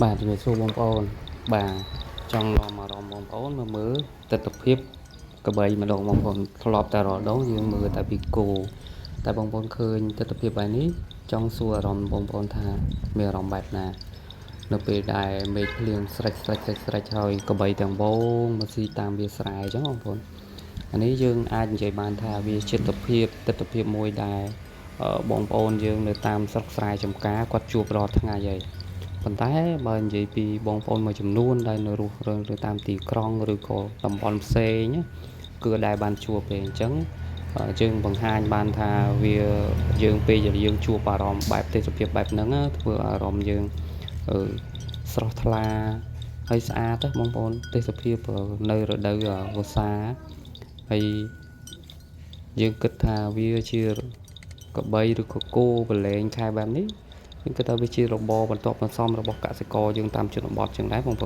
បាទជំរាបសួរបងប្អូនបាទចង់នាំអារម្មណ៍បងប្អូនមកមើលទស្សនភាពក្របីម្ដងបងប្អូនធ្លាប់តែរាល់ដងយើងមើលតែពីគោតែបងប្អូនឃើញទស្សនភាពបែបនេះចង់សួរអារម្មណ៍បងប្អូនថាមានអារម្មណ៍បែបណានៅពេលដែលមេឃភ្លៀងស្រេចស្រេចស្រេចស្រេចហើយក្របីទាំងវងមកស៊ីតាមវាស្រែអញ្ចឹងបងប្អូនអានេះយើងអាចនិយាយបានថាវាជាទស្សនភាពមួយដែលបងប្អូនយើងនៅតាមស្រុកស្រែចម្ការគាត់ជួបរាល់ថ្ងៃហើយ ប៉ុន្តែបើនិយាយពីបងប្អូនមួយចំនួនដែលនៅរស់នៅតាមទីក្រុងឬក៏តំបន់ផ្សេងណាគឺអត់ដែលបានជួបទេអញ្ចឹងយើងបង្ហាញបានថាវាយើងពេលដែលយើងជួបអារម្មណ៍បែបទេសភាពបែបហ្នឹងណាធ្វើឲ្យអារម្មណ៍យើងអឺស្រស់ថ្លាហើយស្អាតណាបងប្អូនទេសភាពនៅរដូវវស្សាហើយយើងគិតថាវាជាក្របីឬក៏គោប្រឡែងខែបែបនេះ ខ្ញុំគិតថាវាជារបរបន្ទាប់បន្សំរបស់កសិករយើងតាមជនបទចឹងដែរបងប្អូន។